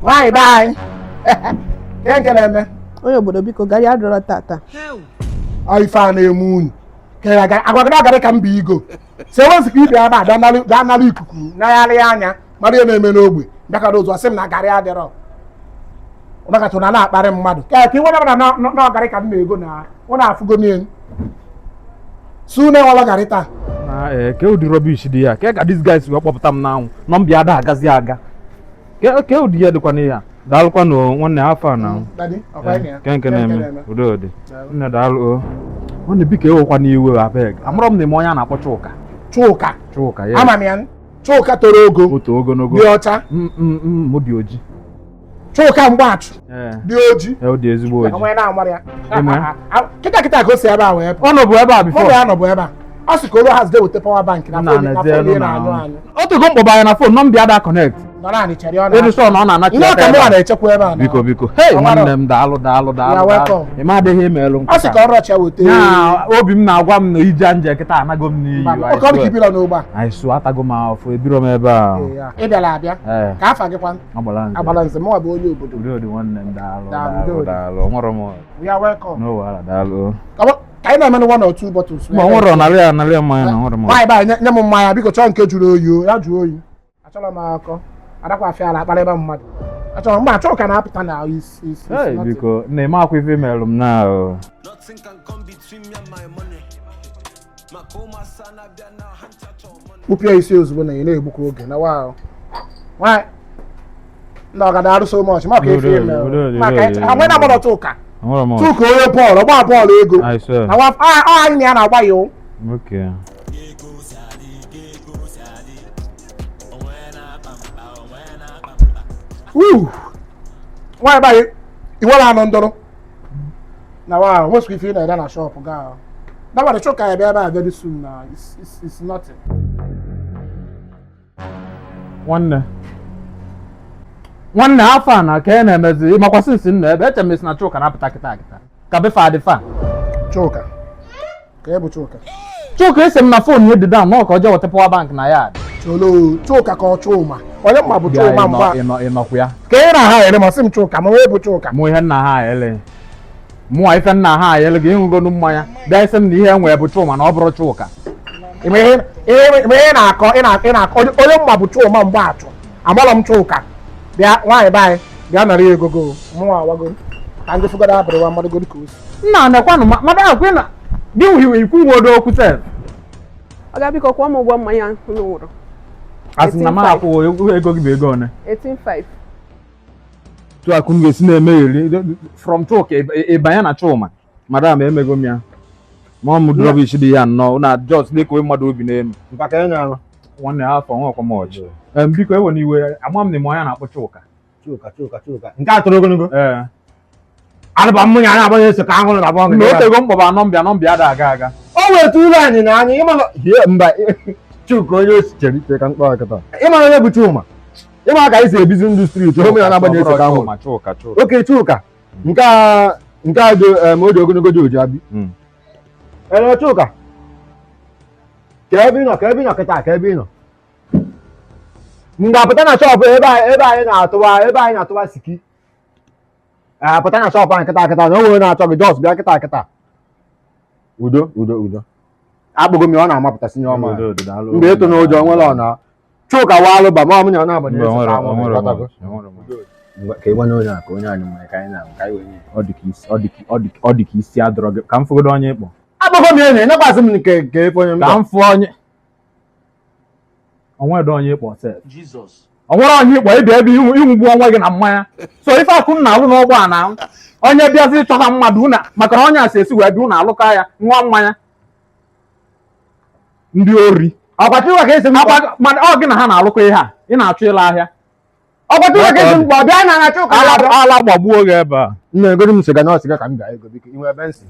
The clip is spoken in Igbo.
Nwaanyị be anyị, ihe nke na-eme? Onye obodo, biko, garị adịrọ tata. Ọ ife a na-eme unu ka ya agwagara agarị ka mba igo si ewezụga ibe ebe a bịa nalụ ikuku nagharị anya mara ihe na-eme n'ogbe. Bịakọrọ ụzọ sị m na garị adịrọ, ọnakachụ na na-akparị mmadụ ka ị nwere na na ọgarị ka m na-ego na ọ na-afụgo n'elu si unu enwela garị taa. Na ee, ke ụdị rubbish dị ya ke ka this guy si wee kpọpụta m n'anwụ nọmba ada agazi aga ke ụdị ya dịkwa n'ihe a. Daalụkwanụ nwanne, afọ a na Daddy, ọkwa ịnụ ya? Ke nke na-eme? Na-eme. Udo dị nne, daalụ o nwanne. Biko, ewekwa n'iwe, abeg. Amụrọ m na eme onye a na-akpọ Chuka. Chuka? Chuka ya. Ama m ya, Chuka toro ogo. Otu ogologo. Dị ọcha. Mụ dị oji. Chuka Mgbachụ. Ee. Dị oji. Ee, ọ dị ezigbo oji. Onwe na-amara ya. Ime? Kịta kịta ka o si ebe a wee pụ. Ọ nọbụ ebe a Mụ before. na ya nọbụ ebe a, ọ sị ka olu ha zide weta power bank na Nna phone na na-ezi phone elu na-anyụ na anyụ. Otego mkpọba ya na phone, nọmba ada connect. Nọ naanị chere, ọ Ịdị na sure na ọ na-anachi ndị aka ọka ebe mụnwa a? na-echekwa ebe a na. Biko, biko, hey. Ọ mara. Nwanne m, daalụ, daalụ, daalụ. You are welcome. Ị ma adịghị emelụ. Ọ sị ka ọ rọcha weta. Na obi m na-agwa m na ije nje kịta anago m n'iyi. Oke ọdụ ka ibiro n'ogbe a. I swear, atago m afọ, ebiro m ebe a. Ee, ya. Ị bịara abịa. Ee. Ka afa gị kwa? Agbala nze. Agbala nze, mụnwa bụ onye obodo. Udo dị nwanne m, daalụ. Daalụ, daalụ. udo dị. Daalụ, nwere m. We are welcome. No wahala, daalụ. Ka anyị na-eme one or two bottles. Ma nwere narị ya, narị ya mmanya na nwere m. Nwaanyị be anyị, nye m mmanya biko, chọọ nke jụrụ oyi o, ya jụọ oyi. Achọrọ m akọ adakwa afịa ala akparịba mmadụ. Achọrọ mgbe achọ ka na-apụta na is Hey, nothing. Biko, na-eme akwa ife melụ m na o. Nothing can come between me and my money. Makoma sana bịa na hancha chọ money. Kpụpịa isi ozugbo na ị na-egbukwa oge na wa nwaanyị na ọgada arụ so much maka efe ime maka nwee na-agbara Chuka. Nwere m. Chuka onye bọọlụ ọgba bọọlụ ego. I swear. Na ọ anyị na ya na-agba ya o. Okay. Ego si adị, ego si adị. Onwe na-akpa mkpa, onwe na-akpa mkpa. Woo! Nwaanyị be anyị, iwere anụ ndụrụ na wa nwesịrị ife ị na-ere na shop gaa dabara Chuka ya bịa ebe a very soon na it's nothing. Nwanne, nwanne, afọ a na ka ị na-emezi ịmakwa sinsi nna ebe eche m esi na Chuka na-apụta kịta kịta ka befe adị fa. Chuka ka ị bụ Chuka? Chuka esi m na phone ya dị down nọ ka ọ jee weta power bank na ya. Cholo Chuka ka ọ Chuma onye mma bụ Chuma mgba. Ịnọkwu ya. Ka ị na ha ere ma sị m Chuka ma onye bụ Chuka. Mụ ihe nna ha ele, mụnwa ife nna ha ele gị ịṅụgonu mmanya bịa isi m na ihe enwee bụ Chuma na ọ bụrụ Chuka. Ị ma ihe na-akọ ị na-akọ onye mma bụ Chuma Mgbachụ, amarọ m Chuka. Bịa, nwaanyị be anyị, bịa nara ya ego go mụnwa awago ka ndị fụgodo abịrịwa mmadụ ka o si. Nna nekwanụ mmadụ akwe na dị nwuhiwe ikwu nwodo okwu sef. Ọ ga, biko, kwụọ m ụgwọ mmanya unu nwụrụ. Asị na m 18.5. akwụ ego gị bụ ego one? 18.5. Tu akụ m ga-esi na-emegheri from Chuka ịbanye na Chuma. Madam, emego m ya ma ọ m rubbish dị ya nnọọ na just na-ekowe mmadụ obi n'elu. Mpaka ya na Nwanne, afọ nwekwa m ọchị. Biko, ewe n'iwe, ama m na ime onye na-akpọ Chuka. Chuka, Chuka, Chuka nke a toro ogologo. Ee. Alụba mmanya na-agbanye eso ka ahụrụ na abụọ. Na otego mkpọba nọmbịa ada aga aga. O weta ụlọ anyị na anyị ịma hie mba Chuka onye osi chere ike ka mkpọ kịta ịmara onye bụ Chuma, ịma ka anyị si ebizi ndụ street ome ya na-agbanye eso ka ahụrụ. Chuma, Chuka, Chuka. Oke Chuka nke a dị o dị ogologo dị oji abi. Ele Chuka, ka ebe ị nọ, ka ebe ị nọ kịta, ka ebe ị nọ m ga-apụta na shop ebe anyị na-atụwa siki. Apụta na shop anyị kịta kịta na o nwere na-achọ gị. Just bịa kịta kịta. Udo, udo, udo. Akpụgo m ya, ọ na-amapụtasị nye ọma. Udo, udo, daalụ. Mgbe ịtụ n'ụjọ nwere ọ na Chuka walụ ba ma ọ mụ na ọ na-agbanye Mba, eso ka onwere ahụrụ, onwere ịghọtago? Onwere m. Ngwa, ka ị gbanye onye a ka onye anyị mmanya ka anyị na-aṅụ ka anyị wee nye ya. Ọ dị ka isi ọ dị ka isi adọrọ gị ka m fụgodo onye ịkpọ. Akpọgo m ya na ịnakwasị m nke efe onye m. Ka m fụ onye onwere onye ịkpọ sef. Jesus. Onwere onye ịkpọ ịbịa ebe ịnwụgbu onwe gị na mmanya so ife akụ m na-alụ n'ọgbọ a na onye bịazi ịchọta mmadụ una maka na onye a si esi wee bịa unu alụkọ ya nwa mmanya ndị ori. Ọkwa Chuka ka esi m kpọ. Mana ọ gị na ha na-alụkọ ihe a ị na-achọ ịla ahịa. Ọkwa Chuka ka esi m kpọ bịa na Chuka Ala na-abịa. Ala gbagbuo gị ebe a. Nna, egoro m sịga na ọ sịga ka m bịa ego, biko, inwe ebe nsị.